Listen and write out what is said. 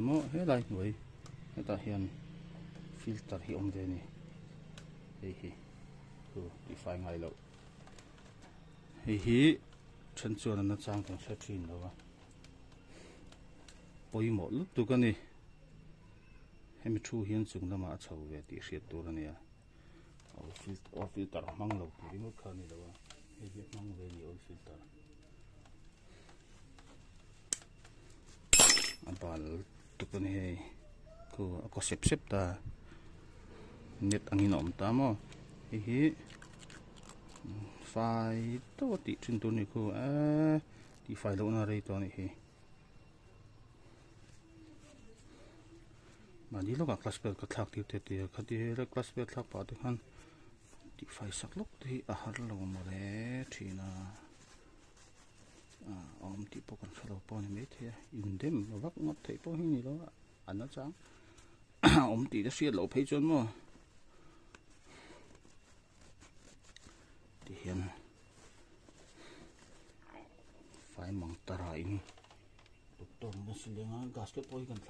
maw helai hnuai hetah hian filter hi a awm ve a ni hei hi chu tihfai ngai loh hei hi then chuan a nachang kan hre thin lo a pawimawh lutuk a ni hemi thu hian chung lamah a chho ve tih hriat tur a ni a oil filter a hmang lo tih ringawt kha a ni lo a hei hi a hmang ve a ni oil filter a bal tuk a ni hei khu a kaw sep sep ta net angin a awm ta maw hei hi fai deuh a tih thin tur a ni khu eee tih fai lohna a rei tawh a nih hi. Mahni lawkah class belt ka thlak tir te tia khati hela class belt thlak pah te khan tihfai sak lawk te hi a har lo mawle thin a a awm tih pawh kan hrelo pawh a ni maithei a indem vak ngawt theih pawh hi ni lo a a nachang awm tih te hriat loh phei chuan maw ti hian fai mang tara in doctor an silenga gasket pawh hi kan.